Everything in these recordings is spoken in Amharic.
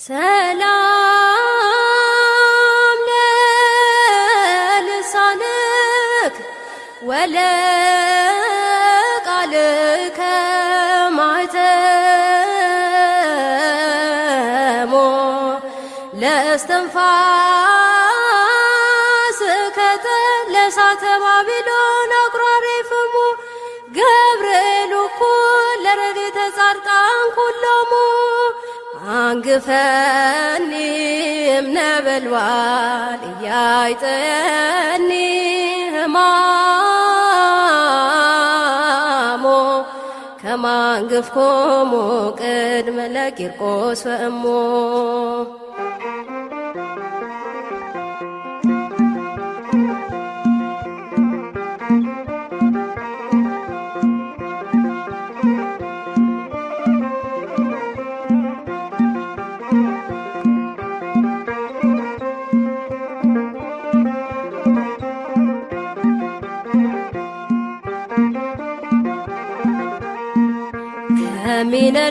ሰላም ለልሳንክ ወለቃልከ ማኅተሞ ለእስትንፋስከ ለእሳተ ባቢሎን አቁራሪ ፍሙ ገብርኤል እኩል ለረድኤተ ጻድቃን ኩሎሙ አንግፈኒ እምነበልባል ኢያይጠየኒ ሕማሞ ከመ አንግፍኮሙ ቅድመ ለቂርቆስ ወእሞ።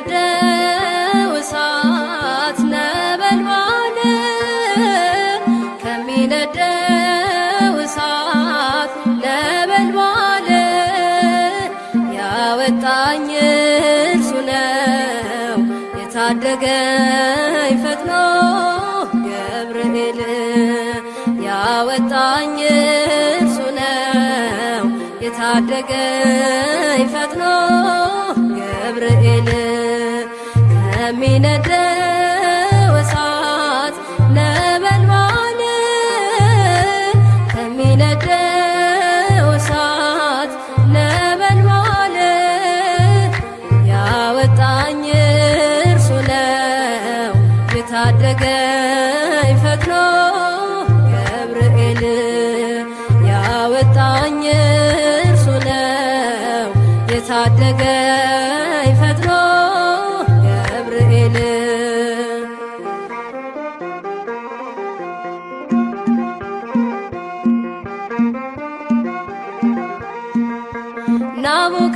ከሚነደው እሳት ነበልባል፣ ከሚነደው እሳት ነበልባል ያወጣኝ እርሱ ነው የታደገኝ ፈጥኖ ገብርኤል። ያወጣኝ እርሱ ነው የታደገኝ ፈጥኖ ገብርኤል። ከሚነደው እሳት ነበልባል፣ ከሚነደው እሳት ነበልባል ያወጣኝ እርሱ ነው የታደገኝ ፈጥኖ ገብርኤል። ያወጣኝ እርሱ ነው የታደገኝ ፈጥኖ ገብርኤል።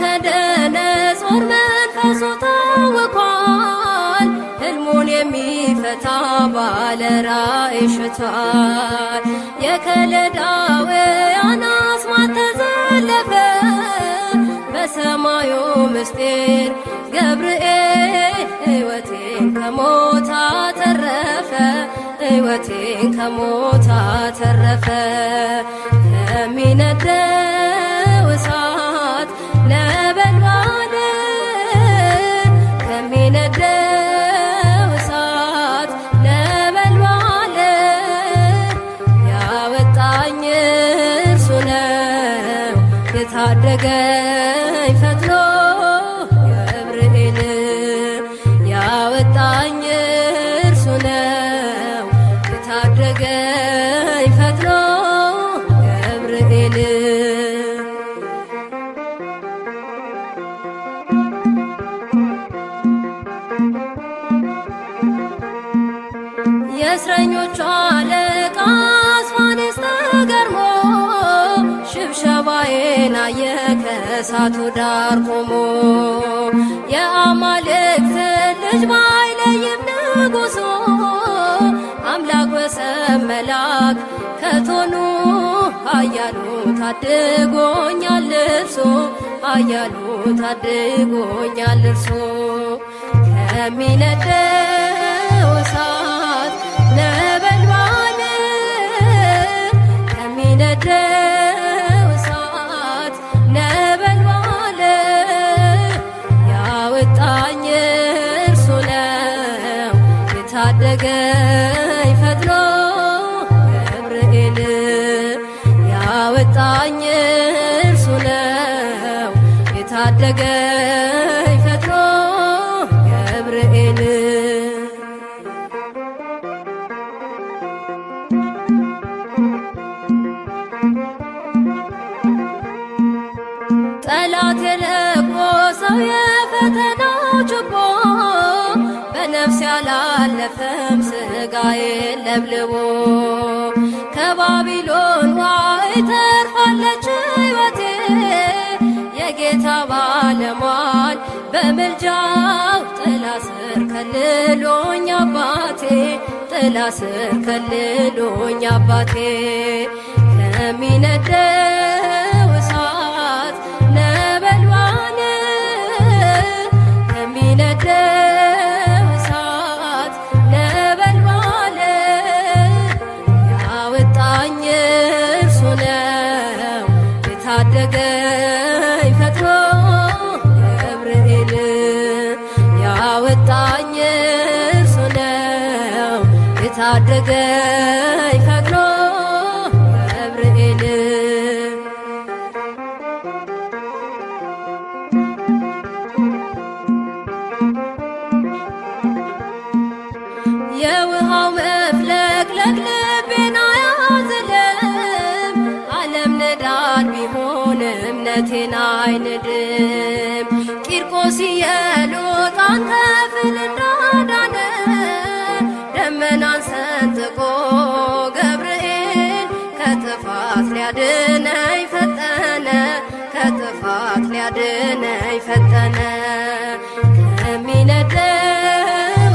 ናቡከደነጾር መንፈሱ ታውኳል፣ ሕልሙን የሚፈታ ባለ ራእይ ሽቷል። የከለዳውያን አስማት ተዘለፈ በሰማዩ ምስጢር ገብርኤል ሕይወቴን ከሞት አተረፈ፣ ሕይወቴን ከሞት አተረፈ። ከሚነደው እሳት ነበልባል፣ ከሚነደው እሳት ነበልባል ያወጣኝ እርሱ ነው የታደገኝ ፈጥኖ ገብርኤል። ያወጣኝ እርሱ ነው የታደገኝ ፈጥኖ ገብርኤል። የእስረኞቹ አለቃ አስፋኔስ ተገርሞ ሽብሸባዬን አየ ከእሳቱ ዳር ቆሞ። የአማልክት ልጅ ባይለይም ንጉሱ አምላክ ወሰብ መላክ ከቶኑ ኃያሉ ታድጎኛል እርሱ፣ ኃያሉ ታድጎኛል እርሱ። ከሚነደው እሳት ነበልባል፣ ከሚነደው እሳት ነበልባል ያወጣኝ እርሱ ነው የታደገኝ ፈጥኖ ገብርኤል። ያወጣኝ እርሱ ነው የታደገኝ ፈጥኖ ገብርኤል። ጠላት የለኮሰው የፈተናው ችቦ በነፍስ ያላለፈም ስጋዬን ለብልቦ። ከባቢሎን ዋይ ተርፋለች ሕይወቴ የጌታ ባለሟል በምልጃው ጥላ ስር ከልሎኝ አባቴ፣ ጥላ ስር ከልሎኝ አባቴ። ከሚነደው እሳት ነበልባል፣ ከሚነደው እሳት ነበልባል ያወጣኝ እርሱ ነው፣ የታደገኝ ፈጥኖ ገብርኤል። ያወጣኝ እርሱ ነው፣ የታደገኝ ፈጥኖ ገብርኤል። የውሃው መፍለቅለቅ ልቤን አያዝልም፣ ዓለም ንዳድ ቢሆን እምነቴን አይንድም። ቂርቆስ ኢየሉጣን ከፍል እንዳዳነ፣ ደመናን ሰንጥቆ ገብርኤል ከጥፋት ሊያድነኝ ፈጠነ፣ ከጥፋት ሊያድነኝ ፈጠነ። ከሚነደው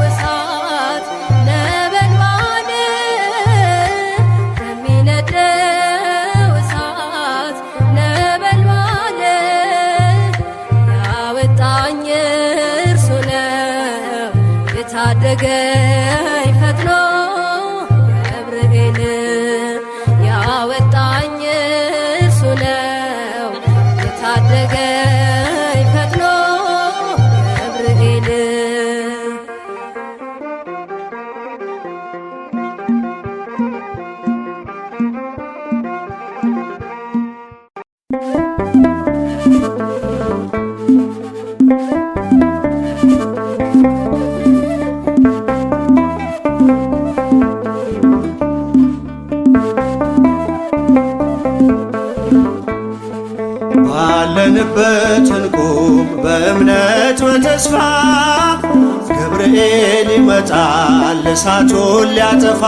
እሳት ነበልባል፣ ከሚነደው እሳት ነበልባል ያወጣኝ እርሱ ነው፣ የታደገኝ ፈጥኖ ገብርኤል። ያወጣኝ እርሱ ነው፣ የታደገኝ ፈጥኖ ገብርኤል። ባለንበት እንቁም በእምነት በተስፋ፣ ገብርኤል ይመጣል እሳቱን ሊያጠፋ።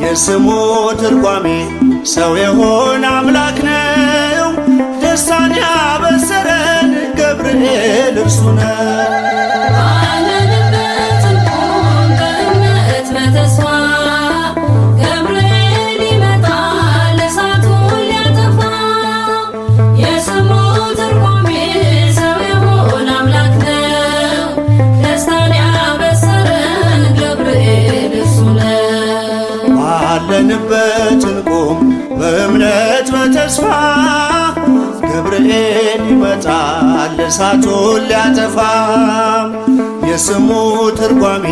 የስሙ ትርጓሜ ሰው የሆነ አምላክ ነው። ደስታን ያበሰረን ገብርኤል እርሱ ነው። ባለንበት እንቁም በእምነት በተስፋ፣ ገብርኤል ይመጣል እሳቱን ሊያጠፋ። የስሙ ትርጓሜ ሰው የሆነ አምላክ ነው። ደስታን ያበሰረን ገብርኤል እርሱ ነው። ባለንበት እንቁም በእምነት በተስፋ፣ ገብርኤል ይመጣል እሳቱን ሊያጠፋ። የስሙ ትርጓሜ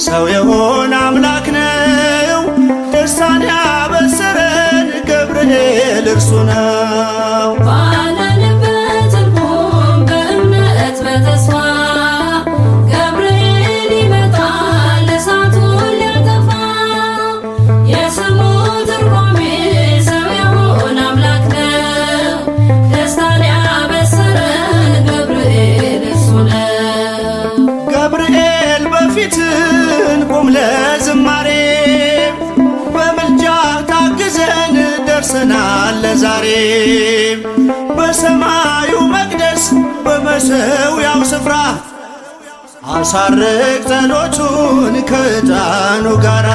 ሰው የሆነ አምላክ ነው። ደስታን ያበሰረን ገብርኤል እርሱ ነው። ባለንበት እንቁም በእምነት በተስፋ፣ ገብርኤል ይመጣል እሳቱን ሊያጠፋ። የስሙ ትርጓሜ ሰው የሆነ አምላክ ነው። ደስታን ያበሰረን ገብርኤል እርሱ ነው። ገብርኤል በፊት እንቁም ለዝማሬ፣ በምልጃ ታግዘን ደርሰናል ለዛሬ። በሰማዩ መቅደስ በመሠዊያው ስፍራ አሳርግ ጸሎቱን ከዕጣኑ ጋራ።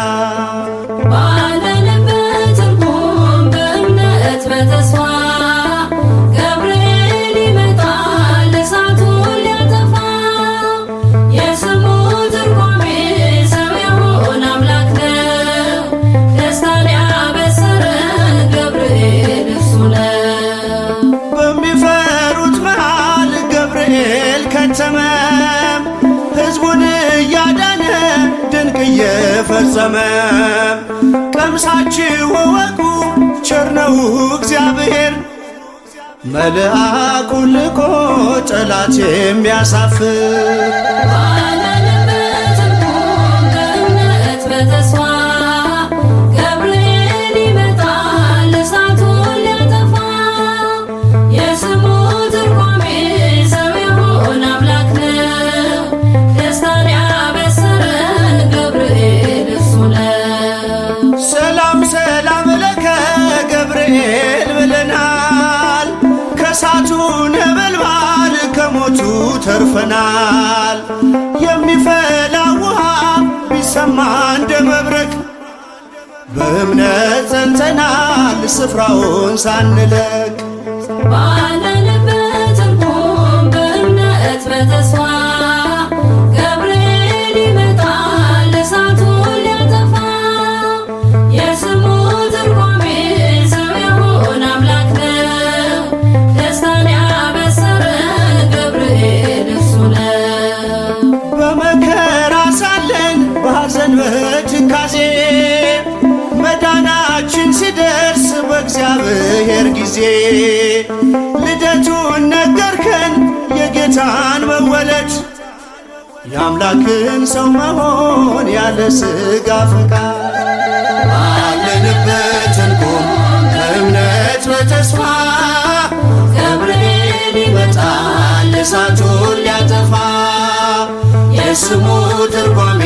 ባለንበት እንቁም በእምነት በተስፋ፣ ገብርኤል ይመጣል እሳቱን ሊያጠፋ። የስሙ ትርጓሜ ሰው የሆነ አምላክ ነው። ደስታን ያበሰረን ገብርኤል እርሱ ነው። በሚፈሩት መሃል ገብርኤል ከተመ፣ ሕዝቡን እያዳነ ድንቅ እየፈጸመ። ቀምሳችሁ እወቁ ቸር ነው እግዚአብሔር፣ መልአኩን ልኮ ጠላት የሚያሳፍር። ባለንበት እንቁም በእምነት በተስፋ፣ ገብርኤል ይመጣል እሳቱን ሊያጠፋ። የስሙ ትርጓሜ ሰው የሆነ አምላክ ነው። ደስታን ያበሰረን ገብርኤል እርሱ ነው። ሰላም ሰላም ለከ ገብርኤል ብለናል፣ ከእሳቱ ነበልባል ከሞት ከሞቱ ተርፈናል። የሚፈላ ውሃ ቢሰማ እንደ መብረቅ በእምነት ጸንተናል ስፍራውን ሳንለቅ። ባለንበት እንቁም በእምነት በተስፋ፣ ገብርኤል ይመጣል እሳቱን ሊያጠፋ። የስሙ ትርጓሜ ሰው የሆነ አምላክ ነው። ደስታን ያበሰረን ገብርኤል እርሱ ነው። በመከራ ሳለን በሐዘን በትካዜ፣ መዳናችን ሲደርስ በእግዚአብሔር ጊዜ፣ ልደቱን ነገርከን የጌታን መወለድ፣ የአምላክን ሰው መሆን ያለ ሥጋ ፈቃድ። ባለንበት እንቁም በእምነት በተስፋ፣ ገብርኤል ይመጣል እሳቱን ሊያጠፋ። የስሙ ትርጓሜ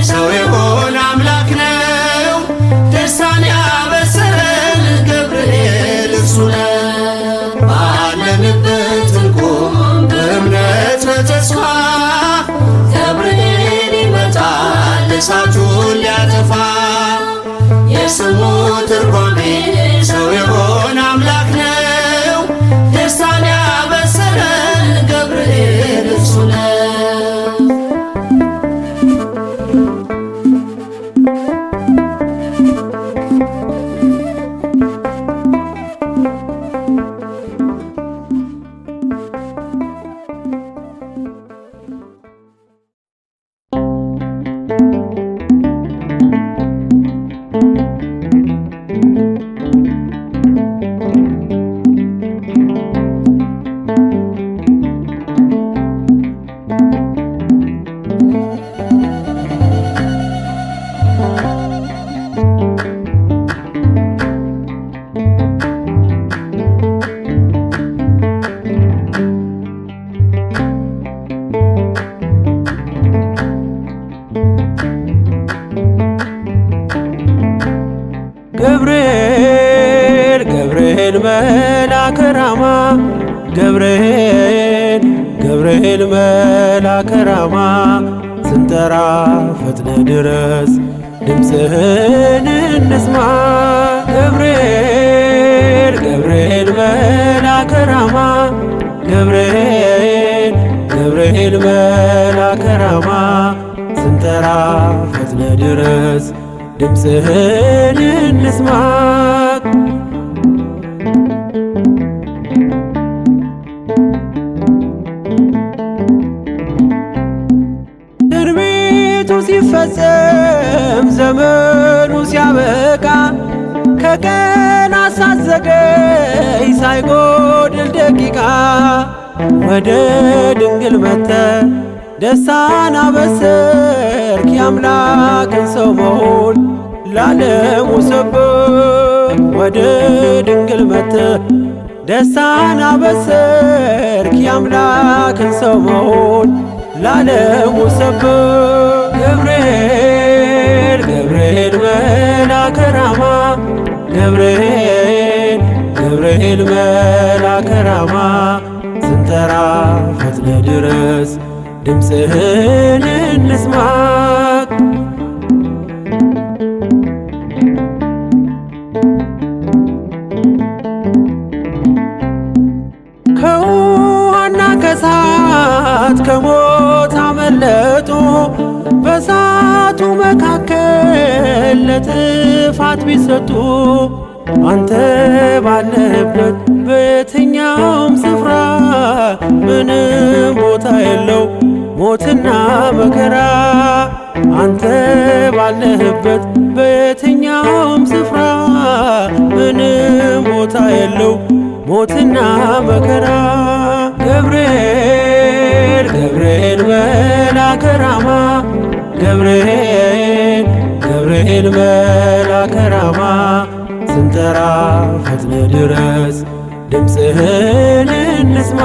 ሰው የሆነ አምላክ ነው። ደስታን ያበሰረን ገብርኤል እርሱ ነው። ባለንበት እንቁም በእምነት በተስፋ፣ ገብርኤል ይመጣል እሳቱን ሊያጠፋ። የስሙ ትርጓሜ ሰው የሆነ አምላክ ነው። ደስታን ያበሰረን ገብርኤል እርሱ ነው። ገብርኤል ገብርኤል መልአከ ራማ፣ ገብርኤል ገብርኤል መልአከ ራማ፣ ስንጠራ ፈጥነ ድረስ ድምፅህን እንስማ። ገብርኤል ገብርኤል መልአከ ራማ፣ ገብርኤል ገብርኤል መልአከ ራማ፣ ስንጠራ ፈጥነ ድረስ ድምፅህን እንስማ። ትንቢቱ ሲፈጸም ዘመኑ ሲያበቃ፣ ከቀን ሳትዘገይ ሳይጎድል ደቂቃ፣ ወደ ድንግል መተ ደስታን አበሰርክ፣ የአምላክን ሰው መሆን ላለሙ ሰበክ። ወደ ድንግል መተ ደስታን አበሰርክ፣ የአምላክን ሰው መሆን ላለሙ ሰበክ። ገብርኤል ገብርኤል መልአከ ራማ፣ ገብርኤል ገብርኤል መልአከ ራማ፣ ስንጠራ ፈጥነ ድረስ ድምፅህን እንስማ። ከውሃና ከሳት ከሞት አመለጡ፣ በሳቱ መካከል ለጥፋት ቢሰጡ፣ አንተ ባለህበት በየትኛውም ስፍራ ምንም ቦታ የለው ሞትና መከራ። አንተ ባለህበት በየትኛውም ስፍራ ምንም ቦታ የለው ሞትና መከራ። ገብርኤል ገብርኤል መልአከ ራማ፣ ገብርኤል ገብርኤል መልአከ ራማ፣ ስንጠራ ፈጥነ ድረስ ድምፅህን እንስማ።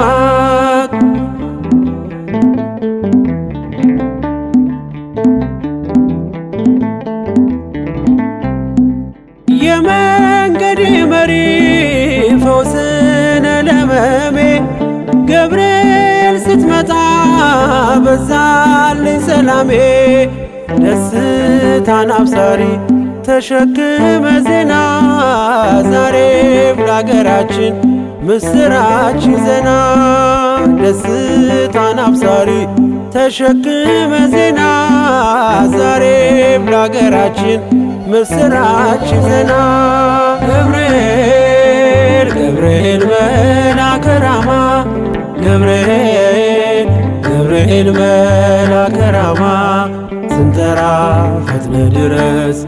የመንገድ መሪ ፈውስነ ለመሜ፣ ገብርኤል በዛልኝ ሰላሜ፣ ደስታን አብሳሪ ተሸክመ ዜና፣ ዛሬም ለአገራችን ምስራች ዜና። ደስታን አብሳሪ ተሸክመ ዜና፣ ዛሬም ለአገራችን ምስራች ዜና። ገብርኤል ገብርኤል መልአከ ራማ፣ ገብርኤል ገብርኤል መልአከ ራማ፣ ስንጠራ ፈጥነ ድረስ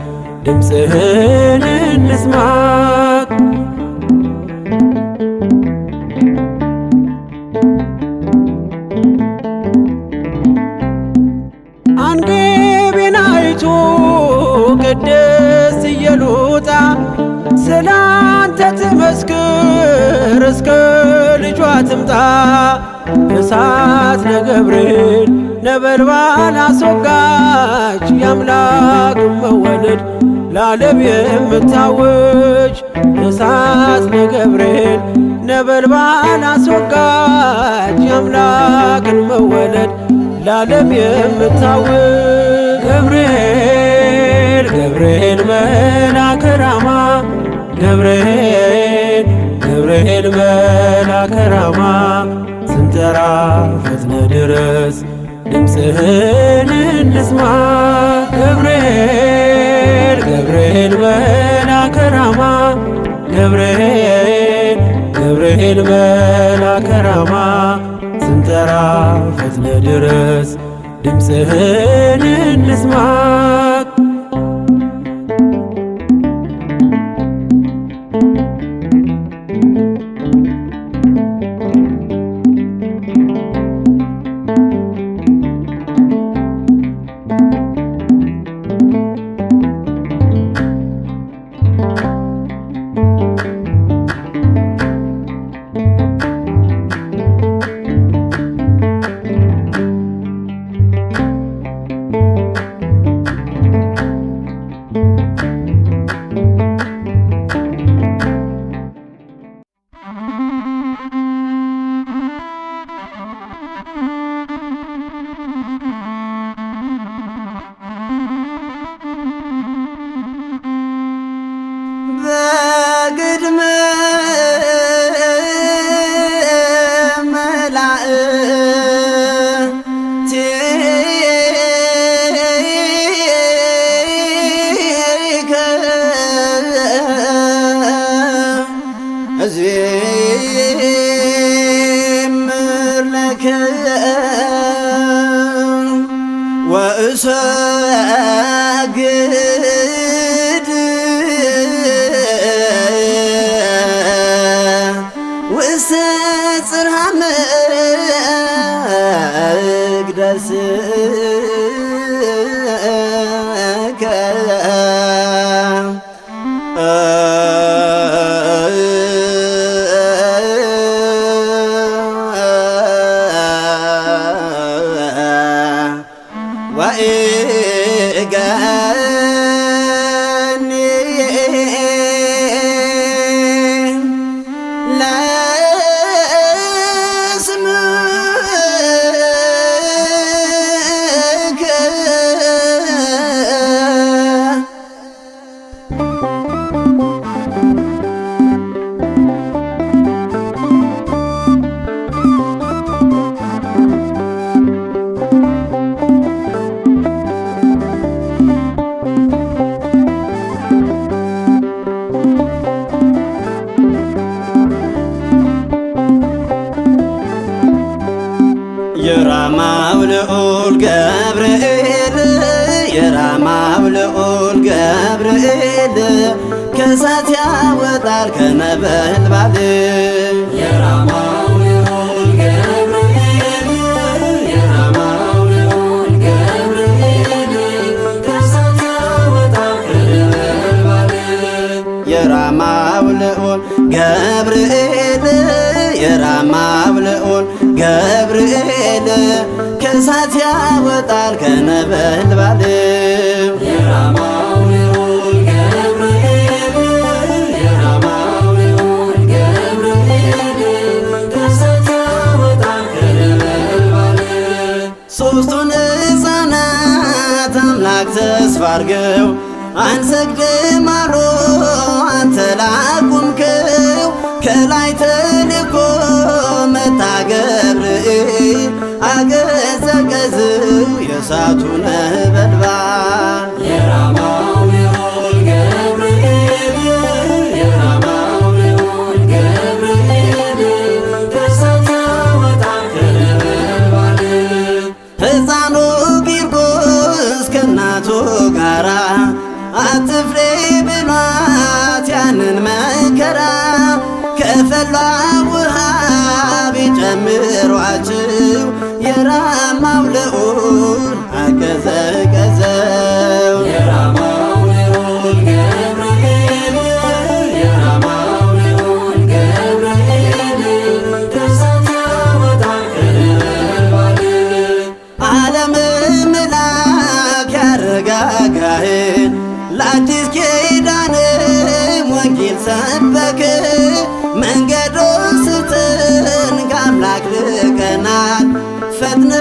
ድምፅህን እንስማ። አንግቢናይቱ ቅድስት ኢየሉጣ ስላንተ ትመስክር እስከ ልጇ ትምጣ። እሳት ለገብርኤል ነበልባል አስወጋች፣ የአምላክ መወለድ ለዓለም የምታውጅ። እሳት ለገብርኤል ነበልባል አስወጋች፣ የአምላክን መወለድ ለዓለም የምታውጅ። ገብርኤል ገብርኤል መልአከ ራማ፣ ገብርኤል ገብርኤል መልአከ ራማ፣ ስንጠራ ፈጥነ ድረስ ድምፅህን እንስማ። ገብርኤል ገብርኤል መልአከ ራማ፣ ገብርኤል ገብርኤል መልአከ ራማ፣ ስንጠራ ፈጥነ ድረስ ድምፅህን እንስማ። በቅድመ መላእክቲከ እዜምር ለከ ወእሰግድ ውስተ ጽርሐ መቅደስከ። ወእገኒ ለስምከ። የራማው ልዑል ገብርኤል፣ የራማው ልዑል ገብርኤል፣ ከእሳት ያወጣል ከነበልባል። የራማው ልዑል ገብርኤል፣ የራማው ልዑል ገብርኤል፣ ከእሳት ያወጣል ከነበልባል። የራማው ልዑል ገብርኤል፣ የራማው ልዑል ገብርኤል፣ ከእሳት ያወጣል ከነበልባል። የራማው ልዑል ገብርኤል፣ የራማው ልዑል ገብርኤል፣ ከእሳት ያወጣል ከነበልባል። አርገው አንሰግድም አሉ። አንተ ላቁምከው ከላይ ተልኮ መጣ ገብርኤል አቀዘቀዘው የእሳቱ ነበልባል። የራማው ልዑል ገብርኤል፣ የራማው ልዑል ገብርኤል፣ ከእሳት ያወጣል ከነበልባል። ሕፃኑ ቂርቆስ ከእናቱ ጋራ አትፍሪ ብሏት ያንን መከራ፣ ከፈላ ውሃ ቢጨምሯቸው የራማው ልዑል አቀዘቀዘው። የራማው ልዑል ገብርኤል፣ የራማው ልዑል ገብርኤል፣ ከእሳት ያወጣል ከነበልባል። ዓለም መልአክ ያረጋጋህን ለአዲስ ኪዳን ወንጌል ሰበክ። መንገዱን ስተን ከአምላክ ልቀናል፣ ፈጥነ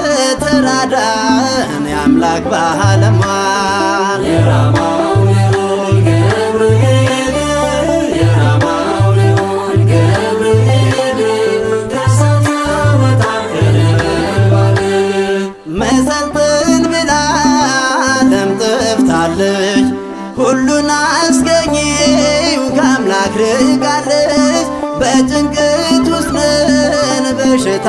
ተራዳን የአምላክ ባለሟል። የራማው ልዑል ገብርኤል፣ የራማው ልዑል ገብርኤል፣ ከእሳት ያወጣል ከነበልባል። መሰልጠን ብላ ዓለም ጠፍታለች፣ ሁሉን አስገኘው ከአምላክ ርቃለች። በጭንቀት ውስጥ ነን በሽታ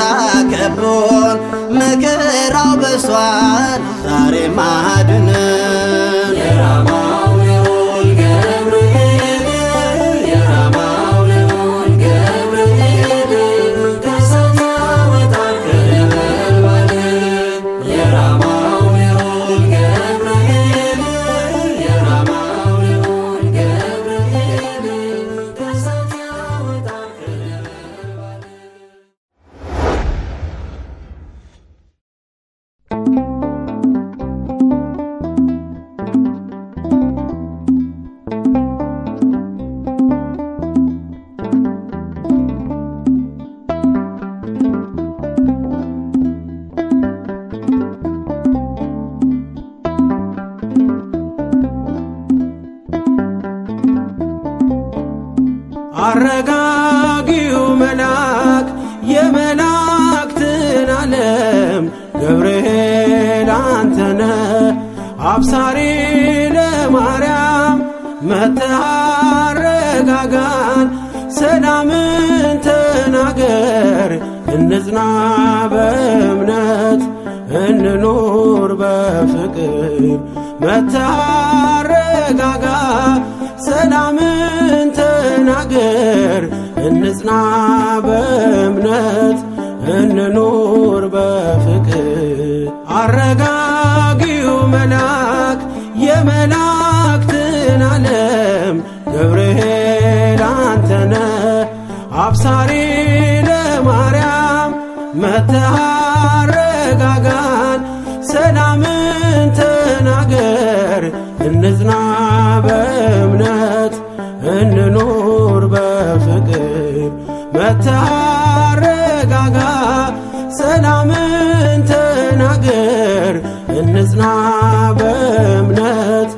ከቦን፣ መከራው በሷል ዛሬ ማድነን። የራማው ልዑል ገብርኤል፣ የራማው ልዑል ገብርኤል፣ ከእሳት ያወጣል ከነበልባል። የራማው ልዑል ገብርኤል፣ የራማው ልዑል ገብርኤል፣ ከእሳት ያወጣል ከነበልባል። አረጋጊው መልአክ የመላእክትን ዓለም ገብርኤል አንተነ፣ አብሳሪ ለማርያም መጥተህ አረጋጋን፣ ሰላምን ተናገር፣ እንጽና በእምነት እንኑር በፍቅር። መጥተህ አረጋጋ፣ ሰላምን ተናገር፣ እንጽና በእምነት እንኑር በፍቅር። አረጋጊው መልአክ የመላእክትን ዓለም ገብርኤል አንተነ፣ አብሳሪ ለማርያም መጥተህ አረጋጋን፣ ሰላምን ተናገር፣ እንጽና በእምነት እንኑር በፍቅር። መጥተህ አረጋጋ፣ ሰላምን ተናገር፣ እንጽና በእምነት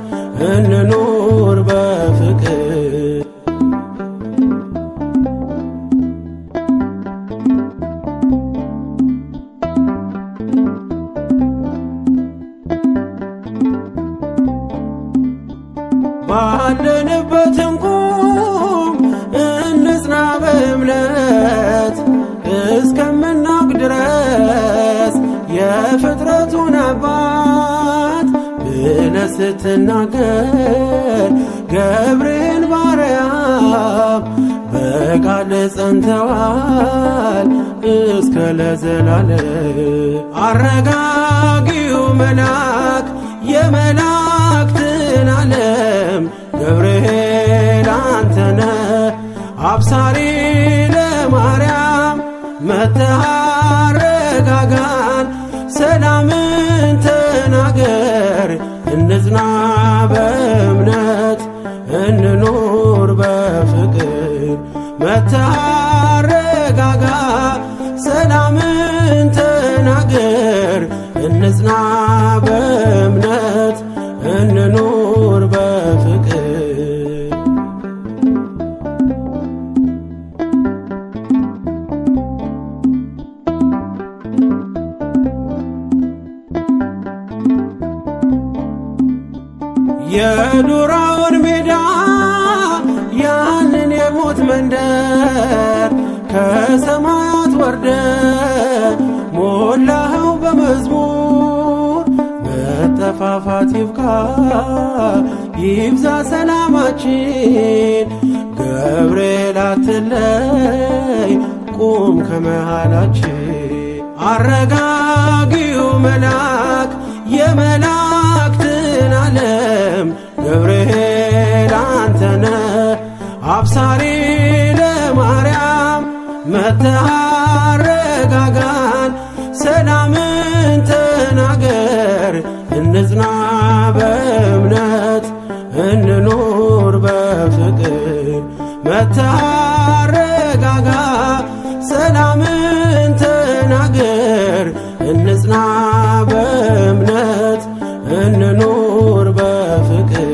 እንኑር በፍቅር። ባለንበት እንቁም እንጽና በእምነት እስከምናውቅ ድረስ የፍጥረቱን አባት ብለህ ስትናገር ገብርኤል ባርያም በቃል ጸንተዋል እስከ ለዘላለም። አረጋጊው መልአክ የመላእክትን ዓለም ገብርኤል አንተነ፣ አብሳሪ ለማርያም መጥተህ አረጋጋን፣ ሰላምን ተናገር፣ እንጽና በእምነት እንኑር በፍቅር። መጥተህ አረጋጋ፣ ሰላምን ተናገር፣ እንጽና በእምነት እንኑር የዱራውን ሜዳ ያንን የሞት መንደር ከሰማያት ወርደ ሞላኸው በመዝሙር። መጠፋፋት ይብቃ፣ ይብዛ ሰላማችን። ገብርኤል አትለይ፣ ቁም ከመሃላችን። አረጋጊው መልአክ፣ የመላእክትን ዓለም፣ ገብርኤል አንተነ አብሳሪ ለማርያም። መጥተህ አረጋጋን፣ ሰላምን ተናገር፣ እንጽና በእምነት፣ እንኑር በፍቅር። መጥተህ አረጋጋ፣ ሰላምን ተናገር፣ እንጽና በእምነት፣ እንኑር በፍቅር።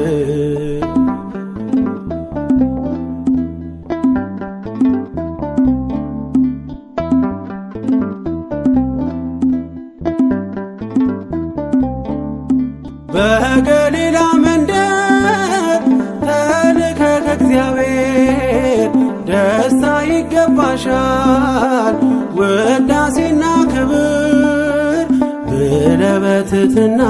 በገሊላ መንደር ተልከ ከእግዚአብሔር፣ ደስታ ይገባሻል ውዳሴና ክብር ብለህ በትሕትና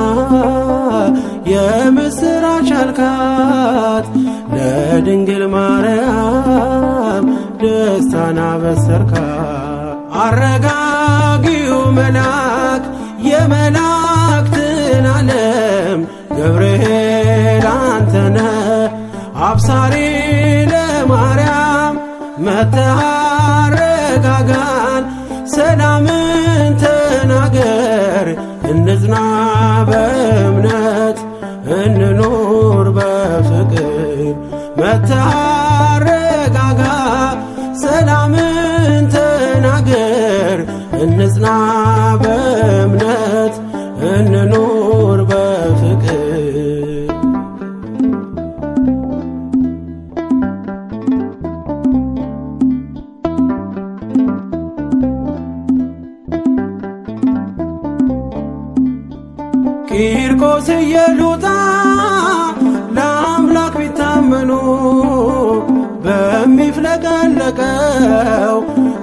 የምስራች አልካት፣ ለድንግል ማርያም ደስታን አበሰርካት። አረጋጊው መልአክ፣ የመላእክትን ዓለም፣ ገብርኤል አንተነ አብሳሪ ለማርያም። መጥተህ አረጋጋን፣ ሰላምን ተናገር፣ እንጽና በእምነት፣ እንኑር በፍቅር። መጥተህ አረጋጋ፣ ሰላምን ተናገር፣ እንጽና በእምነት፣ እንኑር በፍቅር። ቂርቆስ ኢየሉጣ ለአምላክ ቢታመኑ፣ በሚፍለቀለቀው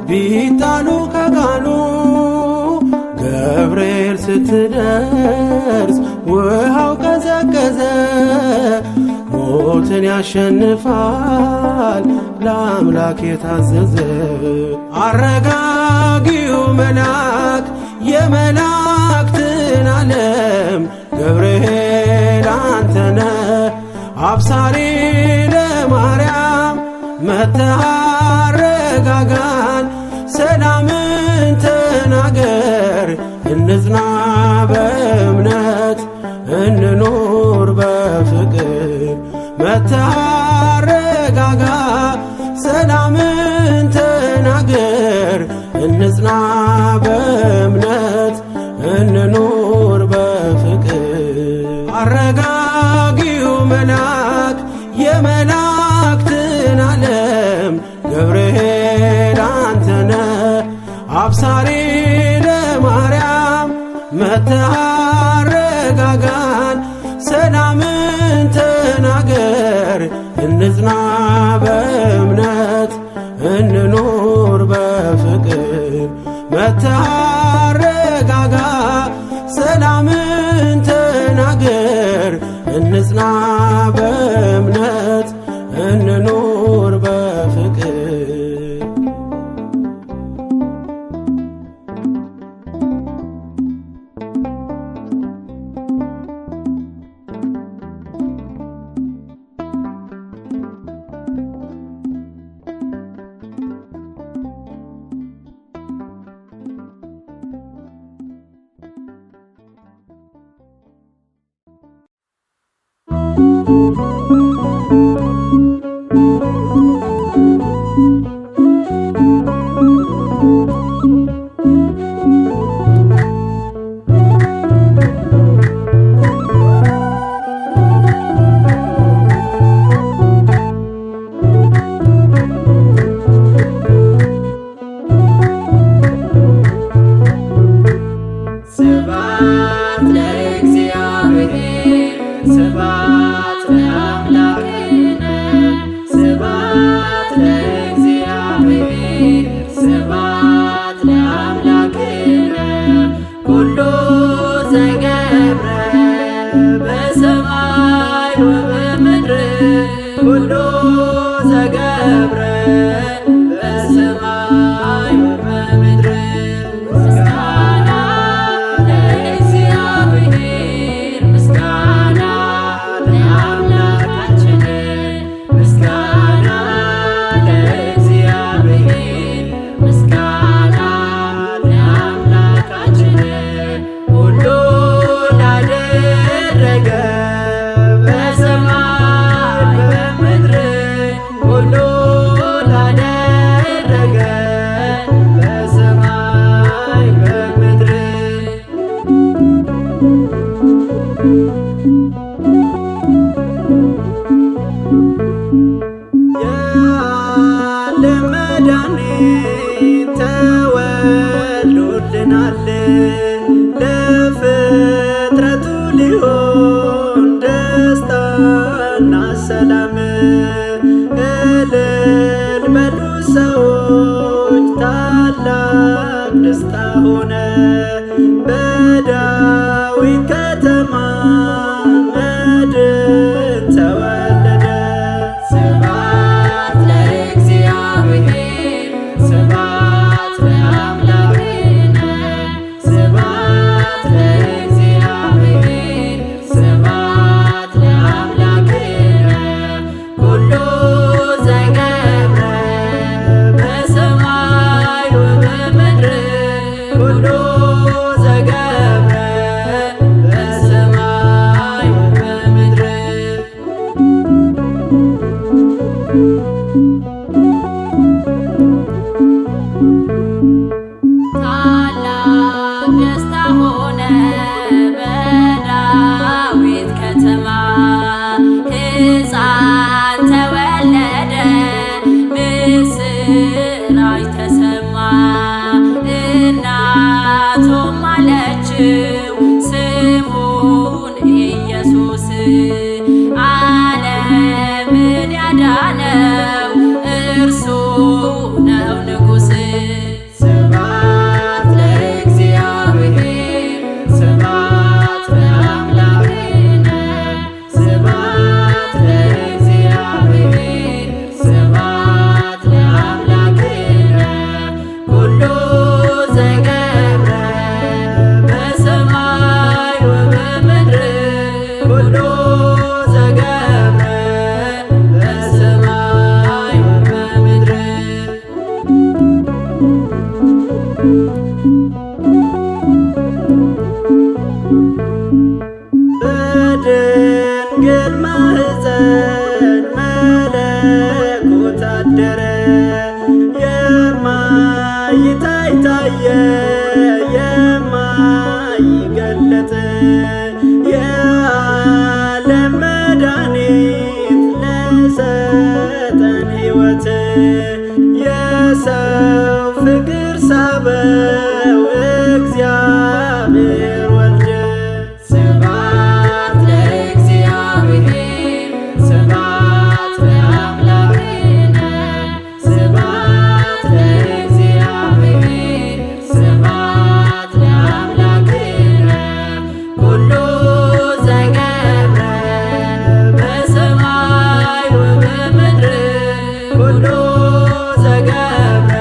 ቢጣሉ ከጋኑ፣ ገብርኤል ስትደርስ ውሃው ቀዘቀዘ። ሞትን ያሸንፋል ለአምላክ የታዘዘ። አረጋጊው መልአክ፣ የመላእክትን ዓለም፣ ገብርኤል አንተነ አብሳሪ ለማርያም። መጥተህ አረጋጋን፣ ሰላምን ተናገር፣ እንጽና በእምነት፣ እንኑር በፍቅር። መጥተህ አረጋጋ፣ ሰላምን ተናገር፣ እንጽና በእምነት፣ እንኑር በፍቅር። አረጋጊው መልአክ፣ የመላእክትን ዓለም፣ ገብርኤል አንተነ አብሳሪ ለማርያም። መጥተህ አረጋጋን፣ ሰላምን ተናገር፣ እንጽና በእምነት፣ እንኑር በፍቅር። መጥተህ አረጋጋ፣ ሰላምን ተናገር፣ እንጽና በእምነት፣ እንኑር በፍቅር። ስብሐት ለእግዚአብሔር፣ ስብሐት። ለአምላክነ ስብሐት ለእግዚአብሔር ስብሐት ለአምላክነ ኩሉ ዘገብረ በሰማይ ወበምድር ኩሉ ዘገብረ በሰማይ ወበምድር። ምስጋና ለእግዚአብሔር፣ ምስጋና ለአምላካችን፣ ምስጋና ለእግዚአብሔር፣ ምስጋና ለአምላካችን፣ ሁሉ ላደረገ በሰማይ በምድር፣ ሁሉ ላደረገ በሰማይ በምድር። የዓለም መድኃኒት ተወልዶልናል፣ ለፍጥረቱ ሊሆን ደስታና ሰላም። እልል በሉ ሰዎች፣ ታላቅ ደስታ ሆነ፣ በዳዊት ከተማ መድን ተወለደ። ስብሐት ለእግዚአብሔር፣ ስብሐት ለአምላክነ፣ ስብሐት ለእግዚአብሔር፣ ስብሐት ለአምላክነ፣ ኩሉ ዘገብረ በሰማይ ወበምድር፣ ኩሉ ዘገብረ በሰማይ ወበምድር። ታላቅ ደስታ ሆነ በዳዊት ከተማ፣ ሕፃን ተወለደ፣ ምስራች ተሰማ። እናቱም አለችው ስሙን ኢየሱስ፣ ዓለምን ያዳነው እርሱ ነው ንጉሥ። ስብሐት ለእግዚአብሔር፣ ስብሐት ለአምላክነ፣ ስብሐት ለእግዚአብሔር፣ ስብሐት ለአምላክነ፣ ኩሉ ዘገብረ በሰማይ ወበምድር፣ ኩሉ ዘገብረ በሰማይ ወበምድር። በድንግል ማህፀን መለኮት አደረ፣ የማይታይ ታየ፣ የማይገለጥ፣ የዓለም መድኃኒት ለሰጠን ሕይወት። የሰው ፍቅር ሳበው እግዚአብሔር ወልድ። ስብሐት ለእግዚአብሔር፣ ስብሐት ለአምላክነ፣ ስብሐት ለእግዚአብሔር፣ ስብሐት ለአምላክነ፣ ኩሉ ዘገብረ በሰማይ ወበምድር፣ ኩሉ ዘገብረ።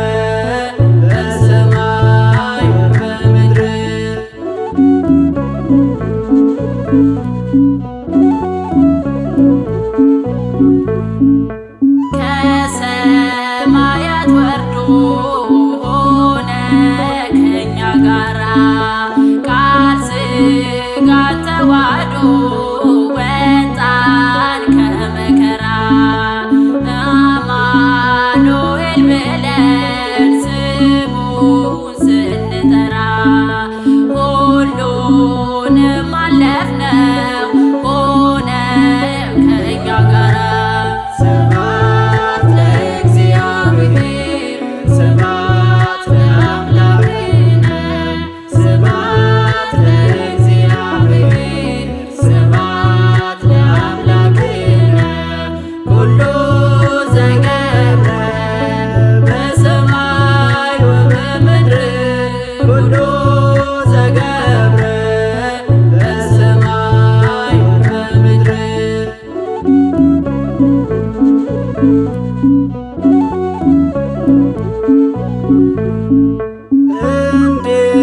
እንዲህ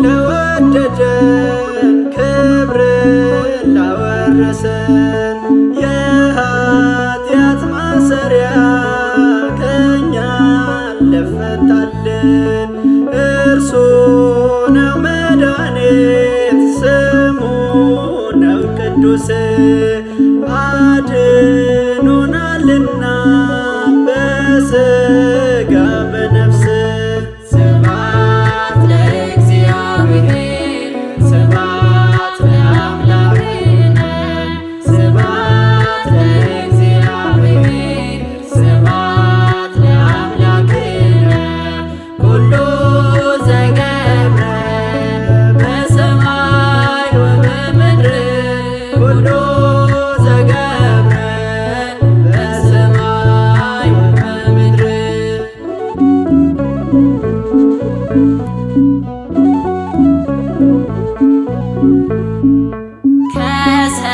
ለወደደን ክብርን ላወረሰን የኃጢአት ማሰሪያ ከኛ ለፈታልን እርሱ ነው መድኃኒት ስሙ ነው ቅዱስ አድኖናልና በሥጋ በነፍስ። ስብሐት ለእግዚአብሔር ስብሐት ለአምላክነ ስብሐት ለእግዚአብሔር ስብሐት ለአምላክነ ኩሉ ዘገብረ በሰማይ ወበምድር ኩሉ ዘገብረ በሰማይ ወበምድር።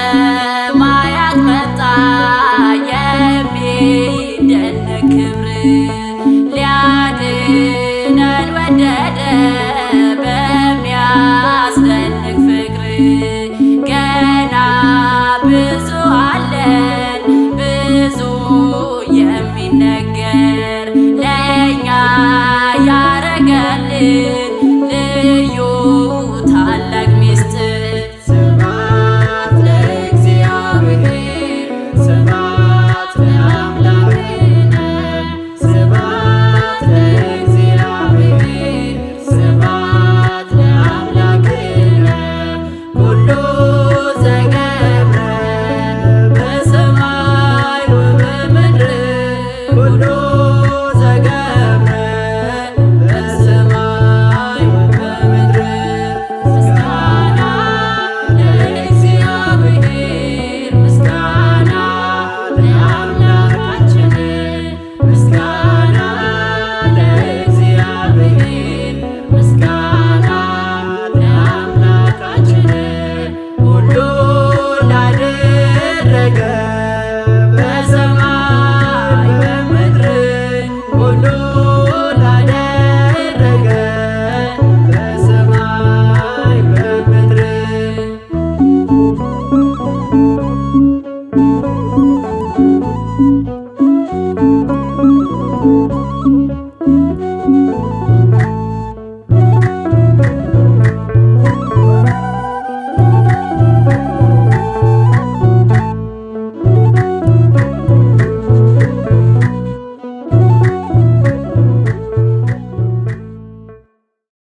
ከሰማያት መጣ የሚደነቅ ክብር ሊያድነን ወደደ በሚያስደንቅ ፍቅር። ገና ብዙ አለን ብዙ የሚነገር ለእኛ ያረገልን ልዩ ታላቅ ሚስጥር። ስብሐት ለእግዚአብሔር ስብሐት ለአምላክነ ስብሐት ለእግዚአብሔር ስብሐት ለአምላክነ ኩሉ ዘገብረ በሰማይ ወበምድር ኩሉ ዘገብረ በሰማይ ወበምድር። ምስጋና ለእግዚአብሔር ምስጋና ለአምላካችን ምስጋና ለእግዚአብሔር ምስጋና ለአምላካችን ሁሉ ላደረገ በሰማይ በምድር ሁሉ ላደረገ በሰማይ በምድር።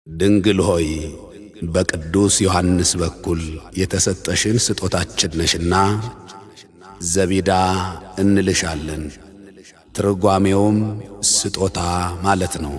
ድንግል ሆይ፣ በቅዱስ ዮሐንስ በኩል የተሰጠሽን ስጦታችን ነሽና ዘቢዳ እንልሻለን። ትርጓሜውም ስጦታ ማለት ነው።